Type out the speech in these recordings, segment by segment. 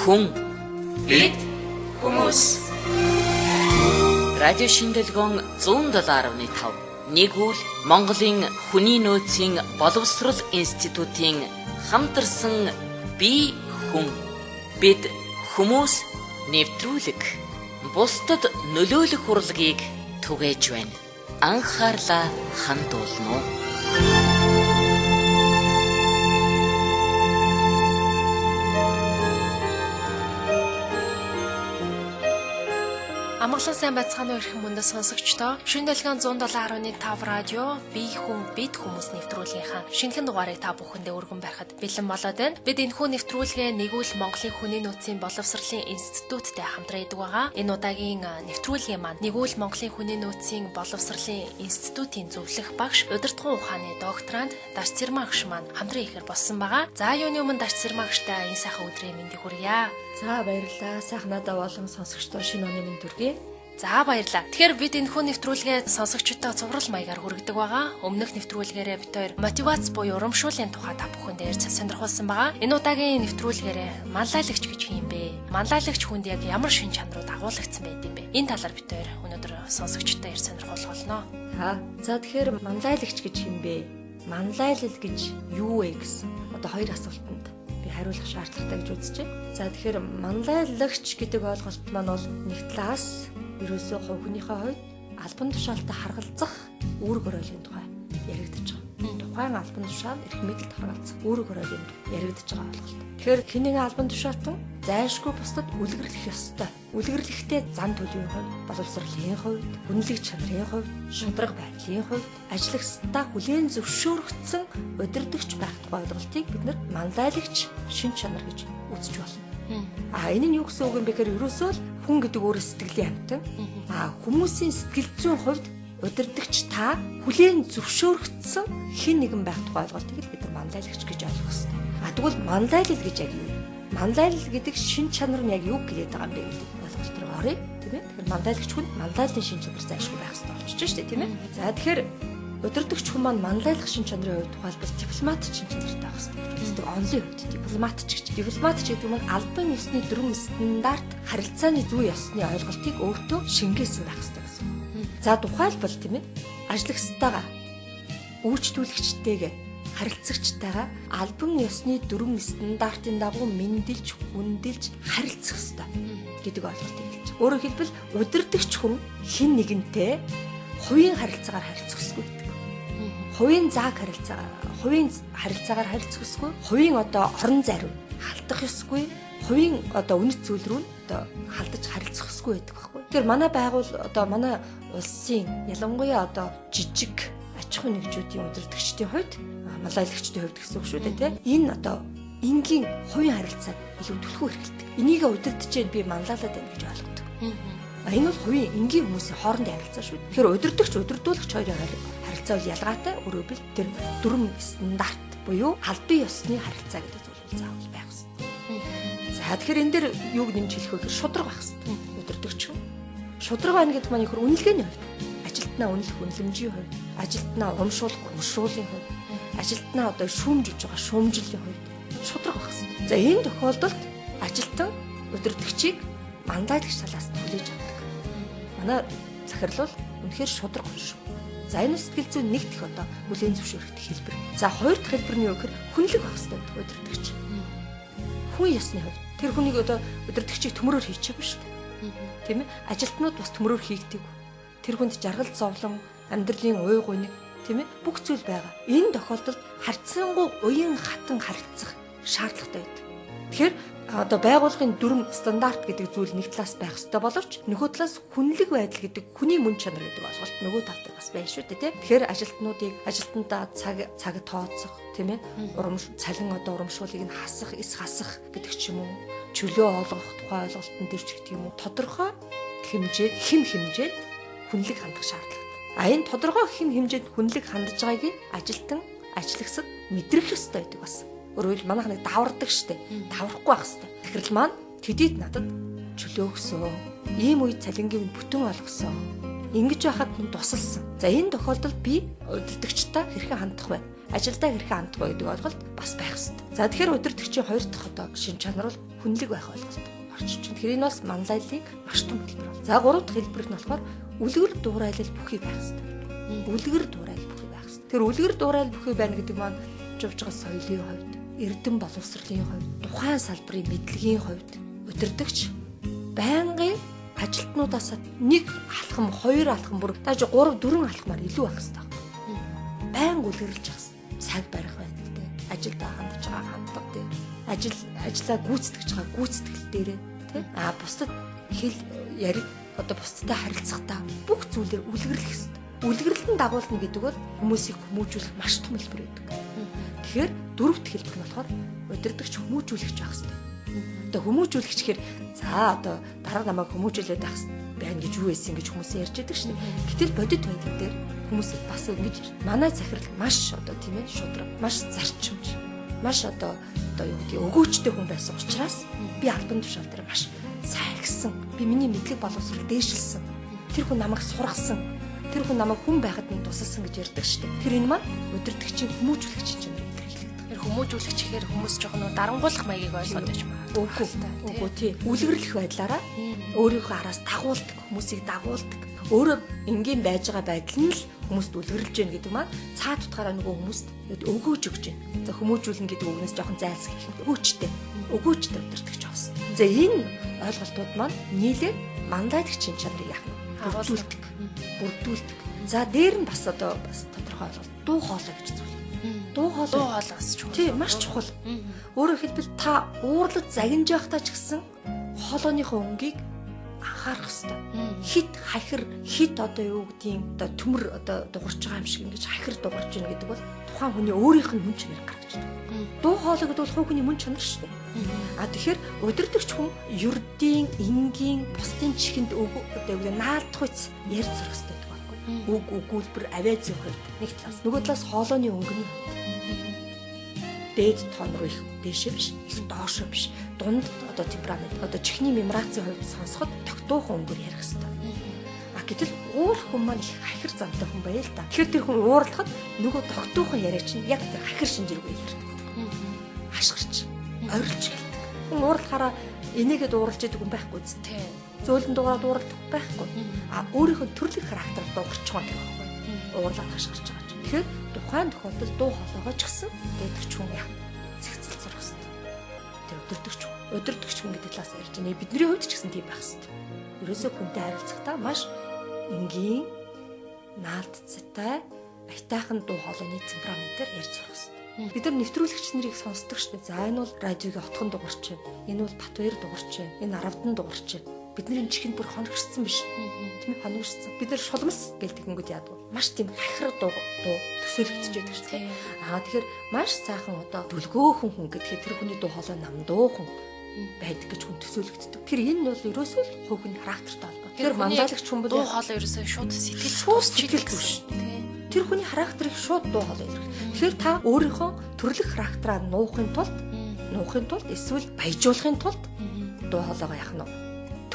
Хүн Бид хүмүүс. Радио Шингэлгон 107.5 Нэгүйл Монголын хүний нөөцийн боловсрол институтын хамтарсан би хүн бид хүмүүс нэвтрүүлэг бусдад нөлөөлөх урлагийг түгээж байна. Анхаарлаа хандуулна уу? Амгалан сайн байцгаана уу эрхэм мөндөд сонсогчдоо. Шөнө долгион 107.5 радио би хүн бид хүмүүс нэвтрүүлгийнхаа шинэхэн дугаарыг та бүхэндээ өргөн барихад бэлэн болоод байна. Бид энэхүү нэвтрүүлгээ нэгүйл Монголын хүний нөөцийн боловсролын институттай хамтран хийдэг байгаа. Энэ удаагийн нэвтрүүлгийн маань нэгүйл Монголын хүний нөөцийн боловсролын институтийн зөвлөх багш удирдгын ухааны докторант Дарц Цэрмаа агш маань хамтран ихээр болсон байгаа. За юуны өмнө Дарц Цэрмаа агштай энэ сайхан өдрийн мэндийг хүргье. За баярлалаа. Сайхан надаа болон сонсогчдоо шинэ оны мэнд хүргэе. За баярлалаа. Тэгэхээр бид энэхүү нэвтрүүлгээ сонсогчдод цуврал маягаар хүргэдэг байгаа. Өмнөх нэвтрүүлгээрээ бид хоёр мотивац буюу урамшууллын тухай та бүхэнд ярьж сонирхуулсан байгаа. Энэ удаагийн нэвтрүүлгээрээ манлайлагч гэж юм бэ? Манлайлагч хүнд яг ямар шин чанарууд агуулгдсан байд юм бэ? Энэ талаар бид хоёр өнөөдөр сонсогчдод ярьж сонирхуулах болно. За тэгэхээр манлайлагч гэж юм бэ? Манлайлал гэж юу вэ гэсэн одоо хоёр асуултанд би хариулах шаардлагатай гэж үзэж байна. За тэгэхээр манлайлагч гэдэг ойлголт маань бол нэг талаас ерөөсөө хувь хүнийхээ хувьд албан тушаалтай харгалзах үүрэг оройлын тухай яригдаж байгаа. Тухайн албан тушаал эрх мэдэлд харгалзах үүрэг оройлын яригдаж байгаа ойлголт. Тэгэхээр хэн нэгэн албан тушаалтан зайлшгүй бусдад үлгэрлэх ёстой. Үлгэрлэхдээ зан төлөвийн хувьд, боловсролын хувьд, үнэлэг чанарын хувьд, шударга байдлын хувьд ажиллагчдаа хүлээн зөвшөөрөгдсөн удирдагч байх тухай ойлголтыг бид нар манлайлагч шин чанар гэж үзэж болно. А энэ нь юу гэсэн үг юм бэ гэхээр ерөөсөө л хүн гэдэг өөрөө сэтгэлийн амьтан. А хүмүүсийн сэтгэл зүйн хувьд удирдагч та хүлээн зөвшөөрөгдсөн хэн нэгэн байх тухай ойлголтыг л бид нар манлайлагч гэж ойлгох ёстой. А тэгвэл манлайлал гэж яг юу юм? Манлайлал гэдэг шин чанар нь яг юу гэдэг байгаа юм бэ гэдэг ойлголт руу оръё, тийм ээ. Тэгэхээр манлайлагч хүн манлайллын шин чанар зайлшгүй байх ёстой болчихж шүү дээ, тийм ээ. За тэгэхээр удирдагч хүн маань манлайлах шин чанарын хувьд тухайлбал дипломат шин чанартай байх ёстой гэж үздэг. Онлын хувьд дипломат ч гэж. Дипломат ч гэдэг нь албан ёсны дөрвөн стандарт харилцааны зүй ёсны ойлголтыг өөртөө шингээсэн байх ёстой гэсэн. За тухайлбал тийм ээ ажиллагчтайгаа үйлчлүүлэгчтэйгээ харилцагчтайгаа албан ёсны дөрвөн стандартын дагуу мэндэлж, хүндэлж харилцах ёстой гэдэг ойлголтыг хэлж. Өөрөөр хэлбэл удирдагч хүн хэн нэгэнтэй хувийн харилцаагаар харилцах ёсгүй. Хувийн зааг харилцаагаар, хувийн харилцаагаар харилцах ёсгүй, хувийн одоо орон зайр халдах ёсгүй, хувийн одоо үнэт зүйл рүү одоо халдаж харилцах ёсгүй байдаг байхгүй. Тэгэхээр манай байгуул одоо манай улсын ялангуяа одоо жижиг аж ахуйн нэгжүүдийн удирдагчдын хувьд, манлайлагчдын хувьд гэсэн үг шүү дээ, тийм. Энэ одоо энгийн хувийн харилцааг илүү түлхүү эрхэлдэг. Энийг удирдах чинь би манлайлаад байна гэж ойлгодог. Энэ бол хувийн энгийн хүмүүсийн хоорондын харилцаа шүү дээ. Тэгэхээр удирдагч, удирдуулагч хоёрын харилцаа бол ялгаатай. Өөрөөр хэлбэл тэр дөрвөн стандарт буюу албан ёсны харилцаа гэдэг зүйл бол заавал байх ёстой. За тэгэхээр энэ дээр юуг нэмж хэлэх вэ гэхээр шударга байх ёстой. Удирдагч хүн шударга байна гэдэг маань ихэр үнэлгээний хувьд, ажилтнаа үнэлэх үнэлэмжийн хувьд, ажилтнаа урамшуулах урамшууллын хувьд, ажилтнаа одоо шүүмжиж байгаа шүүмжлэлийн хувьд шударга байх ёстой. За энэ тохиолдолд ажилтан удирдагчийг манлайлагч талаас нь хүлээж авдаг. Манай захирал бол үнэхээр шударга хүн шүү. За энэ сэтгэл зүйн нэг дэх одоо хүлээн зөвшөөрөх хэлбэр. За хоёр дахь хэлбэр нь юу гэхээр хүнлэг байх ёстой гэдэг удирдагч. Хүн ёсны хувьд тэр хүнийг одоо удирдагчийг төмөрөөр хийчихэв шүү дээ. Тийм ээ? Ажилтнууд бас төмөрөөр хийгдэг. Тэр хүнд жаргал зовлон, амьдралын уй гуниг, тийм ээ? Бүх зүйл байгаа. Энэ тохиолдолд харьцангуй уян хатан харилцах шаардлагатай байдаг. Тэгэхээр одоо байгууллагын дүрм стандарт гэдэг зүйл нэг талаас байх ёстой боловч нөгөө талаас хүнлэг байдал гэдэг хүний мөн чанар гэдэг ойлголт нөгөө талд бас байна шүү дээ, тийм. Тэгэхээр ажилтнуудыг ажилтнаа цаг тооцох, тийм ээ. Урам цалин одоо урамшууллыг нь хасах, эс хасах гэдэг ч юм уу. Чөлөө олгох тухай ойлголтон дээр ч гэдэг юм уу. Тодорхой хэмжээ, хэм хэмжээд хүнлэг хандах шаардлагатай. А энэ тодорхой хэм хэмжээд хүнлэг хандаж байгааг ажилтан, ажиллагсад мэдрэх ёстой байдаг бас. Өөрөөр хэлбэл манайх нэг давардаг штэ. Даврахгүй байх хэвээр. Захирал маань төдийд надад чөлөө өгсөн. Ийм үед цалингийн бүтэн олгосон. Ингэж байхад минь тусалсан. За энэ тохиолдолд би удирдагчтай хэрхэн хандах вэ? Ажилдаа хэрхэн хандах вэ гэдэг ойлголт бас байх хэрэгтэй. За тэгэхээр удирдагчийн хоёр дахь одоо шин чанар бол хүнлэг байх ойлголт орж ирж байна. Тэгэхээр энэ бас манлайллыг маш том хэлбэр бол. За гурав дахь хэлбэр нь болохоор үлгэр дуурайлал бүхий байх хэрэгтэй. Үлгэр дуурайлал бүхий байх хэрэгтэй. Тэр үлгэр дуурайлал бүхий байна гэдэг маань явж байгаа соёлын хувьд, эрдэм боловсролын хувьд, тухайн салбарын мэдлэгийн хувьд удирдагч байнгын ажилтнуудаас нэг алхам, хоёр алхам бүр тааж 3 4 алхмаар илүү байх хэрэгтэй. Байнга үлгэрлж байх хэрэгтэй. Цаг барих байдал дээр, ажилдаа хандж байгаа хандлага дээр, ажлаа гүйцэтгэж байгаа гүйцэтгэл дээрээ, тий? А бусдад хэл яри одоо бусдтай харилцахдаа бүх зүйлээр үлгэрлэх хэрэгтэй. Үлгэрлэн дагуулна гэдэг бол хүмүүсийг хүмүүжүүлэх маш том хэлбэр байдаг. Тэгэхээр дөрөв дэх хэлбэр нь болохоор удирдагч хүмүүжүүлэгч байх хэрэгтэй. Одоо хүмүүжүүлэгч гэхээр за одоо дараа намайг хүмүүжүүлээд байх байна гэж юу байсан гэж хүмүүс ярьж байдаг шнэ. Гэтэл бодит байдал дээр хүмүүс бас ингэж манай захирал маш одоо тийм шудраг, маш зарчимж, маш одоо юу гэдгийг өгөөчтэй хүн байсан учраас би албан тушаал дээр маш сайхсан. Би миний мэдлэг боловсрол дээшилсэн. Тэр хүн намайг сургасан. Тэр хүн намайг хүн байхад минь тусалсан гэж ярьдаг шнэ. Тэр энэ маань удирдагчийн хүмүүжүүлэгч чанар илэрхийлэгдэх. Тэр хүмүүжүүлэгч гэхээр хүмүүс жоохон нөр дарангуулах маягийг ойлгоод байж магадгүй. Үгүй тий. Үлгэрлэх байдлаараа өөрийнхөө араас дагуулдаг, хүмүүсийг дагуулдаг. Өөрөө энгийн байж байгаа байдал нь л хүмүүст үлгэрлж гин гэдэг маань цаад утгаараа нөгөө хүмүүст өгөөж өгч гин. За хүмүүжүүлнэ гэдэг үгнээс жоохон зайлсхийх юм. Өгөөчтэй. Өгөөчтэй удирдагч авсан. За энэ ойлголтууд маань нийлээд манлайлагчийн чанарыг яах нь бүрдүүлдэг. Бүрдүүлдэг. За дээр нь бас одоо бас тодорхой ойлголт дуу хоолой гэж зүйл. Дуу хоолой бас чухал. Тий, маш чухал. Өөрөөр хэлбэл та уурлаж загинж байхдаа ч гэсэн хоолойныхоо өнгийг анхаарах хэрэгтэй. Хит хахир, хит одоо юу гэдгийг одоо төмөр одоо дугарч байгаа юм шиг ингэж хахир дугарч ийн гэдэг бол тухайн хүний өөрийнх нь мөн чанар гаргаж ирдэг. Дуу хоолой гэдэг бол хувь хүний мөн чанар шүү дээ. А тэгэхээр удирдагч хүн ердийн, энгийн, бусдын чихэнд одоо юу гэдэг наалдах үс ярьж сурах хэрэгтэй гэдэг байхгүй. Үг өгүүлбэр авиа зүйн хувьд нэг талаас, нөгөө талаас хоолойны өнгөний хувьд дээд тон руу их дээшээ биш, их доошоо биш. Дунд одоо темперамент, одоо чихний меморацийн хувьд сонсоход тогтуухан өнгөөр ярих хэрэгтэй. А гэтэл уул хүн маань их хахир замтай хүн байл та. Тэгэхээр тэр хүн уурлахад нөгөө тогтуухан яриа чинь яг тэр хахир шинжиргүй ярьдаг. Хашгирч, орилж эхэлдэг. Хүн уурлахаараа энийгээд уурлж идэг хүн байхгүй зү. Зөөлөн дуурайд уурладаг байхгүй. А өөрийнх нь төрлөх характер дуурчих юм тэр байхгүй. Уурлаад хашгирч байгаа чинь. Тэгэхээр тухайн тохиолдолд дуу хоолойгоо ч гэсэн дээдгч хүн яах зэгцэл сурах хэрэгтэй. Тэр удирдагч хүн, удирдагч хүн гэдэг талаас ярьж байна. Бидний хувьд ч гэсэн тийм байх хэрэгтэй. Ерөөсөө хүнтэй харилцахдаа маш энгийн, наалтцтай, аятайхан дуу хоолойны темпераментээр ярьж сурах хэрэгтэй. Бид нар нэвтрүүлэгч нарыг сонсдог шүү дээ. За энэ бол радиогийн отхон дугарч байна. Энэ бол Батбаяр дугарч байна. Энэ Аравдан дугарч байна. Бидний чихэнд бүр хоногшсон биш. Тийм ээ, хоногшсон. Бид нар шулмас гэлдэг өнгөд яадаг. Маш тийм хахир дуу төсөөлөгдөж байдаг шүү дээ. Аа тэгэхээр маш сайхан одоо дүлгөөхөн хүн гэдгээр тэр хүний дуу хоолой намдуухан байдаг гэж хүн төсөөлөгддөг. Тэр энэ бол ерөөсөө л хувь хүний характертай холбоотой. Тэр манлайлагч хүн бол дуу хоолой ерөөсөө шууд сэтгэл түш. Тэр хүний характерыг шууд дуу хоолой илэрхийлэх. Тэгэхээр та өөрийнхөө төрлөх характераа нуухын тулд эсвэл баяжуулахын тулд дуу хоолойгоо яах нь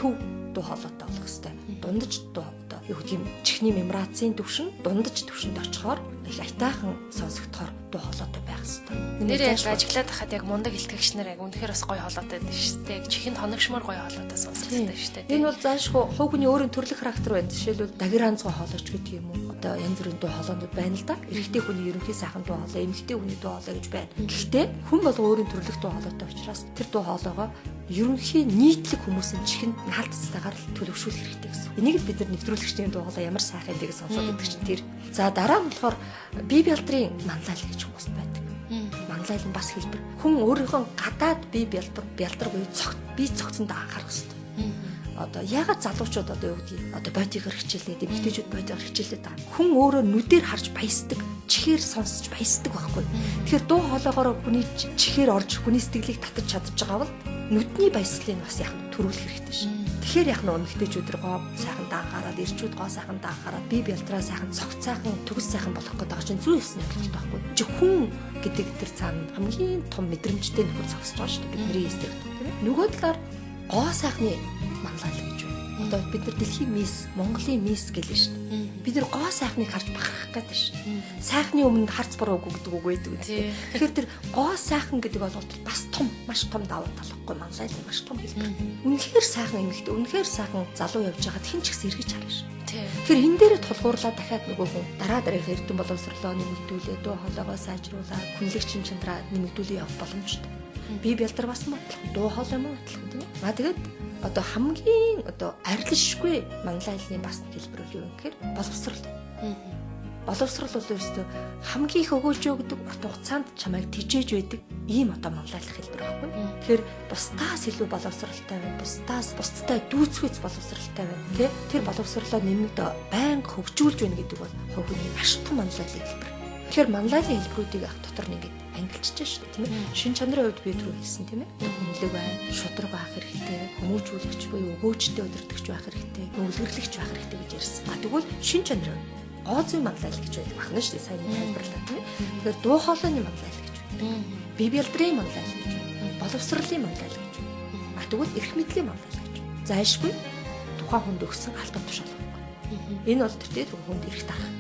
төв дуу хоолойтой болох хэвээр. Дундаж дуу одоо юу гэх юм чихний меморацийн төвшин дундаж төвшөнд очихоор их аятайхан сонсогдохоор дуу хоолойтой байх хэвээр. Нэр яг ажиглаад хахад яг мундаг илтгэгч нар яг үнэхээр бас гоё хоолойтой байдаг шүү дээ. Чихэнд хоногшмор гоё хоолойтой сонсогддог шүү дээ. Энэ бол заашгүй хувь хүний өөрийн төрлөх характер байна. Жишээлбэл дагир анцгой хоолойч гэдэг юм уу? Одоо янз бүрийн дуу хоолойнууд байна л да. Эрэгтэй хүний ерөнхий сайхан дуу хоолой, эмэгтэй хүний дуу хоолой гэж байна. Гэхдээ хүн болго өөрийн төрлөх дуу хоолойтой учраас тэр дуу хоолойгоо ерөнхий нийтлэг хүмүүсийн чихэнд наалтцтайгаар л төлөвшүүлэх хэрэгтэй гэсэн. Энийг л бид нар нэвтрүүлэгчдийн дуу хоолой ямар сайхан юм бэ гэж сонсоод байдаг чинь тэр. За дараа нь болохоор бие бялдрын манлайл гэж хүмүүс байдаг. Манлайл нь бас хэлбэр. Хүн өөрийнхөө гадаад бие бялдар буюу цогт бие цогцонд анхаарах хэрэгтэй. Одоо яагаад залуучууд одоо юу гэдгийг одоо бодигоор хичээлээд эмэгтэйчүүд бодигоор хичээлээд байгаа. Хүн өөрөө нүдээр харж баясдаг, чихээр сонсч баясдаг байхгүй. Тэгэхээр дуу хоолойгоор хүний чихээр орж хүний сэтгэлийг татаж чадж байгаа бол нүдний баясгалыг бас яг төрүүлэх хэрэгтэй шин. Тэгэхээр яг нөө эмэгтэйчүүд гоо сайхан даанхаараад, эрчүүд гоо сайхан даанхаараад, бие бялдраа сайхан, цогц сайхан, төгс сайхан болох гэдэг чинь зүй ёсны ойлголт байхгүй. Чи хүн гэдэг тэр цаана хамгийн том мэдрэмжтэй нөхөр зогсож байгаа шүү дээ. Бидний эсрэг тийм ээ. Нөгөө талаар гоо сайхны манлайл гэж байна. Одоо бид нар дэлхийн мисс, Монголын мисс гэлээ шүү дээ. Бид нар гоо сайхныг харж бахархах гэдэг шүү. Сайхны өмнө харц буруу гэдэг үг байдаг үү. Тэгэхээр тэр гоо сайхан гэдэг ойлголт бас том, маш том давуу тал байхгүй манлайлал маш том хэлбэр. Үнэхээр сайхан эмэгтэй, үнэхээр сайхан залуу явж байхад хэн ч ихс эргэж харна шүү. Тэгэхээр энэ дээрээ тулгуурлаа дахиад нөгөө хүн дараа дараах эрдэм боловсрлоо нэмэгдүүлээ, дуу хоолойгоо сайжруулаад хүнлэг чин чанараа нэмэгдүүлээ явах боломжтой. Бие бялдар бас мөн адилхан, дуу хоолой мөн адилхан тийм ээ. А тэгээд одоо хамгийн одоо арилшгүй манлайллын бас хэлбэр юу юм гэхээр боловсрол. Боловсрол бол ерөөсөө хамгийн их өгөөж өгдөг урт хугацаанд чамайг тижээж байдаг ийм одоо манлайлах хэлбэр байхгүй. Тэгэхээр бусдаас илүү боловсралтай байна. Бусдаас бусдтай дүүцхүйц боловсралтай байна. Тэ? Тэр боловсрлоо нэмэгд байнга хөгжүүлж байна гэдэг бол хувь хүний маш том манлайллын хэлбэр. Тэгэхээр манлайллын хэлбэрүүдийг ах дотор нь ингээд ангилчиж шүү дээ, тийм ээ. Шин чанарын хувьд би түрүү хэлсэн, тийм ээ. Хүнлэг байна, шудраг байх хэрэгтэй, хүмүүжүүлэгч буюу өгөөжтэй удирдагч байх хэрэгтэй, үлгэрлэгч байх хэрэгтэй гэж ярьсан. А тэгвэл шин чанарын хувьд гоо зүйн манлайл гэж байдаг байна шүү дээ, сайн тайлбарлаа, тийм ээ. Тэгэхээр дуу хоолойны манлайл гэж байдаг. Бие бялдрын манлайл гэж байна. Боловсролын манлайл гэж байна. А тэгвэл эрх мэдлийн манлайл гэж байна. Зайлшгүй тухайн хүнд өгсөн албан тушаал байхгүй. Энэ бол тэртээ тэр хүнд эрх дарах,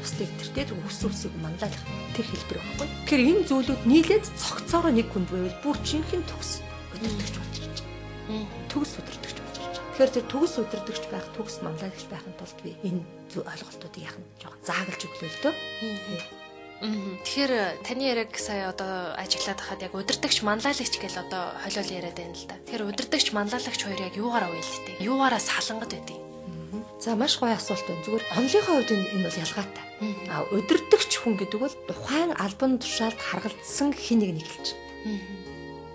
бусдыг тэртээ тэр хүссэн үсийг манлайлах тэр хэлбэр байхгүй. Тэгэхээр энэ зүйлүүд нийлээд цогцоороо нэг хүнд байвал бүр жинхэнэ төгс удирдагч болж ирж байна. Төгс удирдагч болж ирж байна. Тэгэхээр тэр төгс удирдагч байх, төгс манлайлагч байхын тулд би энэ ойлголтуудыг яхан жоохон заагалж өглөө л дөө. Тэгэхээр таны яриаг сая одоо ажиглаад хахад яг удирдагч манлайлагч гэж одоо холиол яриад байна л да. Тэгэхээр удирдагч манлайлагч хоёр яг юугаараа уялддаг? Юугаараа салангат байдаг? За маш гоё асуулт байна. Зүгээр онлынхоо хувьд энэ бол ялгаатай. А удирдагч хүн гэдэг бол тухайн албан тушаалд харгалзсан хэн нэг нэг хэлж.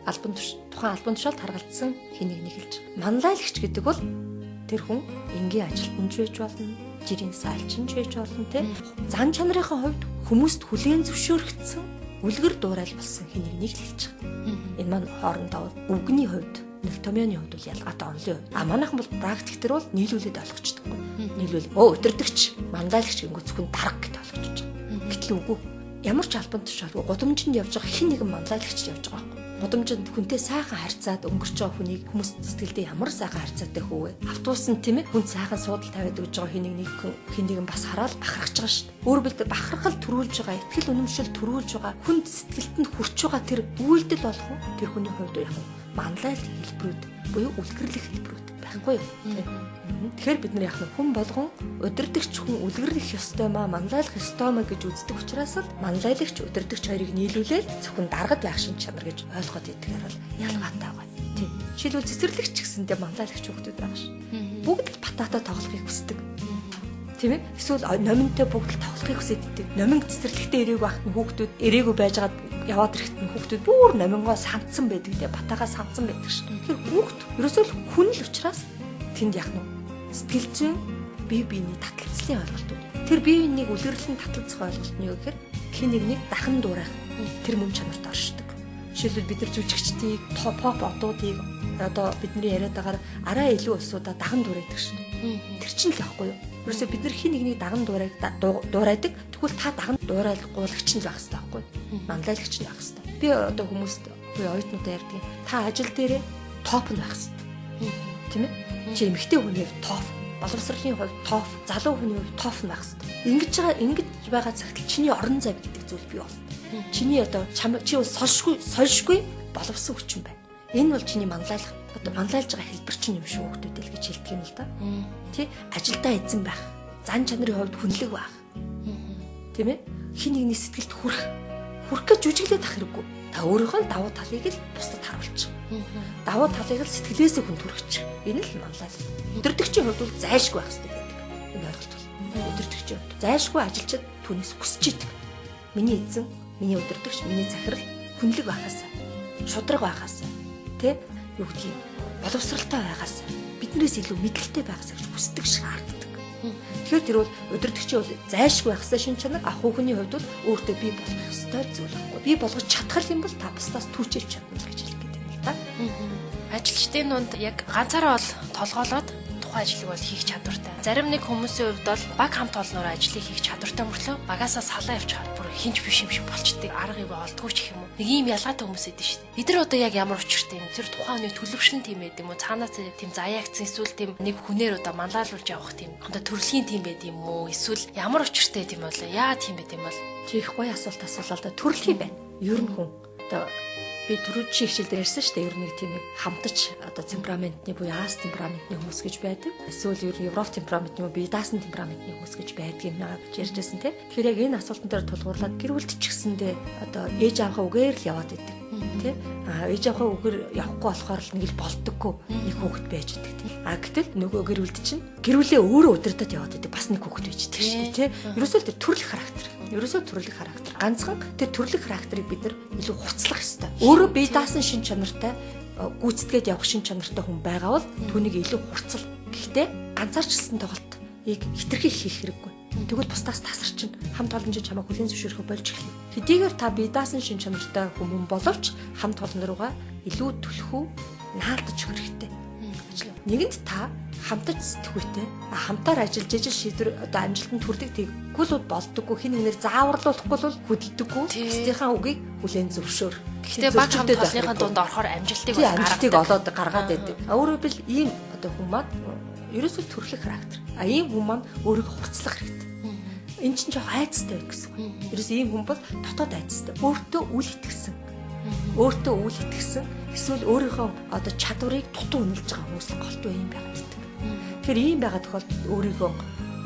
Албан туш тухайн албан тушаалд харгалзсан хэн нэг нэг хэлж. Манлайлагч гэдэг бол тэр хүн энгийн ажилтнч байж болно, жирийн саалчинч байж болно, тэ. Зан чанарынхаа хувьд хүмүүст хүлээн зөвшөөрөгдсөн үлгэр дуурайл болсон хэн нэг нэг л хэлж байгаа. Энэ маань хоорондоо үгний хувьд нөх томьёоны хувьд бол ялгаатай онлын хувьд. А манайхан бол практик дээр бол нийлүүлээд ойлгочдоггүй. Нийлүүл удирдагч, манлайлагч гингүү зөвхөн дарга гэж ойлгочих. Гэтэл үгүй. Ямар ч албан тушаалгүй гудамжинд явж байгаа хэн нэгэн манлайлагч явж байгаа байхгүй. Гудамжинд хүнтэй сайхан харьцаад өнгөрч байгаа хүнийг хүмүүс сэтгэлдээ ямар сайхан харьцаатай хүү вэ? Автобусанд тийм ээ хүн сайхан суудал тавиад өгж байгаа хэн нэг хэн нэгэн бас хараад бахархаж байгаа шүү дээ. Өөрөөр хэлбэл бахархал төрүүлж байгаа, итгэл үнэмшил төрүүлж байгаа, хүнд сэтгэлд нь хүрч байгаа тэр үйлдэл болох уу? Тэр хүний хувьд яг манлайлах хэлбэрүүд буюу үлгэрлэх хэлбэрүүд байхгүй юу? Тэгэхээр бид нар яг нь хүн болгон удирдагч хүн үлгэрлэх ёстой маа, манлайлах ёстой маа гэж үздэг учраас л манлайлагч удирдагч хоёрыг нийлүүлээд зөвхөн даргад байх шин чанар гэж ойлгоод идэхээр бол ялгаатай байгаа. Тийм. Жишээлбэл цэцэрлэгч гэсэндээ манлайлагч хүүхдүүд байгаа ш. Бүгд л батата тоглохыг хүсдэг. Тийм ээ? Эсвэл номинтой бүгд л тоглохыг хүсэж идэг. Номин цэцэрлэгтээ ирээгүй байхад нь хүүхдүүд ирээгүй байжгаад яваад ирэхэд нь хүүхдүүд бүр номингоо сандсан байдаг те, батагаа сандсан байдаг ш. Тэгэхээр хүүхд ерөөсөө л хүн л учраас тэнд яах нь сэтгэл зүйн бие биений таталцлын ойлголтууд. Тэр бие биенийг үлгэрлэн таталцах ойлголт нь юу гэхээр хэн нэгнийг дахин дуурайх тэр мөн чанарт оршдог. Жишээлбэл бид нар жүжигчдийг, поп одуудыг одоо бидний яриад байгаагаар арай илүү улсуудаа даган дуурайдаг шин. Тэр чинь л байхгүй юу? Ерөөсөө бид нар хин нэгнийг даган дуурайдаг. Тэгвэл та даган дуурайлгуулагч нь л байх хэрэгтэй байхгүй юу? Манлайлагч нь байх хэрэгтэй. Би одоо хүмүүст буюу оюутнуудаа ярьдаг. Та ажил дээрээ топ нь байх хэрэгтэй. Тийм ээ? Чи эмэгтэй хүний хувьд топ, боловсролын хувьд топ, залуу хүний хувьд топ нь байх хэрэгтэй. Ингэж байгаа цагт чиний орон зай гэдэг зүйл бий болно. Чиний одоо чи бол сольшгүй боловсон хүчин байна. Энэ бол чиний манлайлах одоо манлайлж байгаа хэлбэр чинь юм шүү хүүхдүүд л гэж хэлдэг юм л да. Тий? Ажилдаа эзэн байх, зан чанарын хувьд хүнлэг байх. Тийм ээ? Хин нэгний сэтгэлд хүрэх. Хүрэх гэж жүжиглээд ах хэрэггүй. Та өөрийнхөө давуу талыг л бусдад харуулчих. Давуу талыг л сэтгэлээсээ хүн түрхчих. Энэ л манлайл. Өдөрдөгчийн хувьд бол зайлшгүй байх хэрэгтэй гэдэг. Энэ ойлголт бол. Өдөрдөгчийн хувьд зайлшгүй ажилчид түүнээс хүсэж идэг. Миний эзэн, миний өдөрдөгч, миний захирал хүнлэг байхаас, шудраг байхаас, тэ юу гэдгийг боловсралтай байхаас, биднээс илүү мэдлэгтэй байхаас гэж хүсдэг шаарддаг. Тэгэхээр тэр бол удирдагчийн бол зайлшгүй байх ёстой шин чанар, а хүүхний хувьд бол өөртөө бий болгох ёстой зүйл байхгүй. Бий болгож чадах юм бол та бусдаас түүчэлж чадна л гэж хэлэх гээд байна л да. Ажилчдын дунд яг ганцаараа бол толгоолоод тухайн ажлыг бол хийх чадвартай. Зарим нэг хүмүүсийн хувьд бол баг хамт олноор ажлыг хийх чадвартай мөртлөө багасаа салаа явчихаар бүр хинч биш юм шиг болчдөг. Арга ивэ олдгүй ч гэх юм уу. Нэг ийм ялгаатай хүмүүс идэв шүү дээ. Эдгээр одоо яг ямар учиртай юм? Тэр тухайн хүний төлөвшил тийм байд юм уу? Цаанаас тийм заяагцсан эсвэл тийм нэг хүнээр одоо манлайлуулж явах тийм одоо төрөлхийн тийм байд юм уу? Эсвэл ямар учиртай тийм бол? Яа тийм байд юм бол? Чи их гоё асуулт асуулаа л да. Төрөлхийн байна. Ер нь хүн одоо би түрүү чи хичээл дээр ярьсан шүү дээ. Ер нь нэг тийм нэг хамтаж одоо темпераментны буюу Аз темпераментны хүмүүс гэж байдаг. Эсвэл ер нь Европ темпераментны бие даасан темпераментны хүмүүс гэж байдаг юм аа гэж ярьжсэн тийм. Тэгэхээр яг энэ асуултан дээр тулгуурлаад гэр бүлд ч гэсэндээ одоо ээж аавынхаа үгээр л яваад идэг тийм. А ээж аавынхаа үгээр явахгүй болохоор л нэг л болдоггүй нэг хүүхэд байж идэг тийм. А гэтэл нөгөө гэр бүлд чинь гэр бүлээ өөрөө удирдах яваад идэг бас нэг хүүхэд байж идэг шүү дээ тийм. Ерөөсөө л тэр төрөлх характер. Ерөөсөө төрөлх характер. Ганцхан тэр төрөлх характерыг бид нар илүү хурцлах ёстой. Өөрөө бие даасан шин чанартай гүйцэтгээд явах шин чанартай хүн байгаа бол түүнийг илүү хурцл. Гэхдээ ганцаарчилсан тоглолтыг хитрхи хийх хэрэггүй. Тэгвэл бусдаас тасарчин хамт олон чинь чамайг хүлээн зөвшөөрөхө болж эхэлнэ. Хэдийгээр та бие даасан шин чанартай хүмүүн боловч хамт олон руугаа илүү түлхүү наалдаж өгөх хэрэгтэй. Нэгэнд та хамтаж сэтгүүтэй хамтаар ажиллаж ижил шийдвэр одоо амжилтанд хүрдэг тэггүй л болдоггүй хин нэгнээр зааварлуулахгүй бол хөдөлдөггүй бусдынхаа үгийг хүлээн зөвшөөр. Гэхдээ баг хамт олонныхаа дунд орохоор амжилтыг олоод гаргаад байдаг. Өөрөөр хэлбэл ийм одоо хүн маань ерөөсөө төрөлх характер. А ийм хүн маань өөрийгөө хурцлах хэрэгтэй. Энэ чинь жоох айцтай байх гэсэн үг. Ерөөсөө ийм хүн бол дотоод айцтай. Өөртөө үл итгэсэн. Өөртөө үл итгэсэн. Эсвэл өөрийнхөө одоо чадварыг дутуу үнэлж байгаа хүмүүс л голтуу ийм байгаад байдаг. Тэгэхээр ийм байгаа тохиолдолд өөрийгөө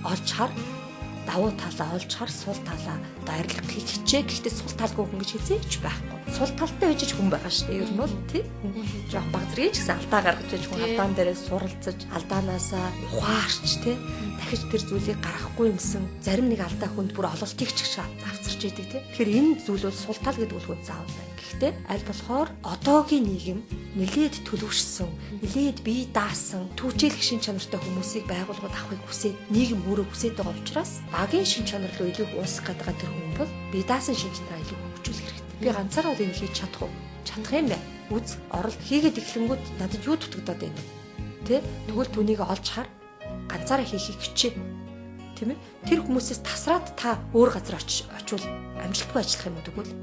олж хар, давуу талаа олж хар, сул талаа одоо арилгахыг хичээ. Гэхдээ сул талгүй хүн гэж хизээч байхгүй. Сул талтай байж ч хүн байгаа шүү дээ. Ер нь бол тий. Жоох баг зэрэг ч гэсэн алдаа гаргаж иж хүн алдаан дээрээ суралцаж, алдаанаасаа ухаарч тий. Дахиж тэр зүйлийг гаргахгүй юмсан зарим нэг алдаа хүнд бүр ололтыг ч гэж авцарч идэг тий. Тэгэхээр энэ зүйл бол сул тал гэдэг бол хүн заавал байна. Гэхдээ аль болохоор одоогийн нийгэм нэлээд төлөвшсөн, нэлээд бие даасан, түүжээлэх шин чанартай хүмүүсийг байгууллагад авахыг хүсээд нийгэм өөрөө хүсээд байгаа учраас багийн шин чанар руу илүү уусгах гэдэг тэр хүн бол бие даасан шин чанараа илүү хөгжүүлэх хэрэгтэй. Би ганцаараа бол энэ хийж чадах уу? Чадах юм байна. Үз, оролт хийгээд эхлэнгүүт надад юу дутагдаад байна вэ? Тэ? Тэгвэл түүнийг олж хар, ганцаараа хийхийг хичээ. Тийм ээ? Тэр хүмүүсээс тасраад та өөр газар очивол амжилтгүй ажиллах юм уу тэгвэл?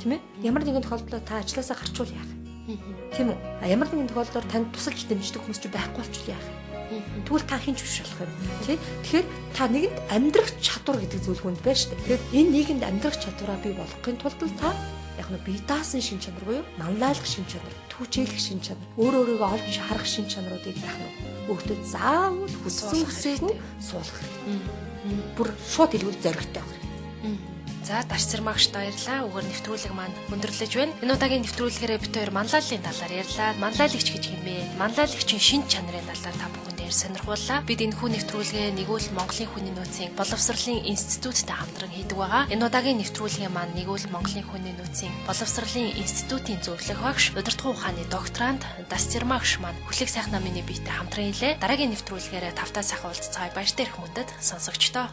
Тийм ээ? Ямар нэгэн тохиолдолд та ажилласаа гарчвал яах вэ? Тийм үү? А ямар нэгэн тохиолдолд танд тусалж дэмждэг хүмүүс ч байхгүй болчихвол яах вэ? Тэгвэл та хинч биш болох юм. Тий? Тэгэхээр та нэгэнд амьдрах чадвар гэдэг зүйл хүнд байна шүү дээ. Тэгэхээр энэ нийгэмд амьдрах чадвараа бий болгохын тулд та яг нь бие даасан шин чанар буюу манлайлах шин чанар, түүжээлэх шин чанар, өөр өөрийгөө олж харах шин чанаруудыг яах нь өөртөө заавал хүссэн хүсээгүй суулгах хэрэгтэй. Бүр шууд хэлбэл зоригтой байх хэрэгтэй. За Дашцэрмагшд баярлалаа. Үгээр нэвтрүүлэг маань өндөрлөж байна. Энэ удаагийн нэвтрүүлгээрээ бид хоёр манлайллын талаар ярьлаа. Манлайлагч гэж хэмээ. Манлайлагчийн шин чанарын талаар та бүхэнд ярьж сонирхууллаа. Бид энэхүү нэвтрүүлгээ нэгүйл Монголын хүний нөөцийн боловсролын институттай хамтран хийдэг байгаа. Энэ удаагийн нэвтрүүлгийн маань нэгүйл Монголын хүний нөөцийн боловсролын институтын зөвлөх багш, удирдах ухааны докторант Дашцэрмагш маань Хүлэг сайхан намын биетэй хамтран хийлээ. Дараагийн нэвтрүүлгээрээ тавтаа сайхан уулзцаая. Баяртай ирэх мөндөд сонсогчдоо.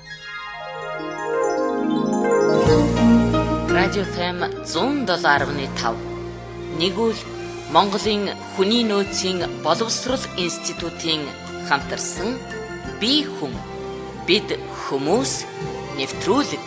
Радио ФМ 107.5 нэгүйл Монголын хүний нөөцийн боловсрол институтын хамтарсан би хүн бид хүмүүс нэвтрүүлэг.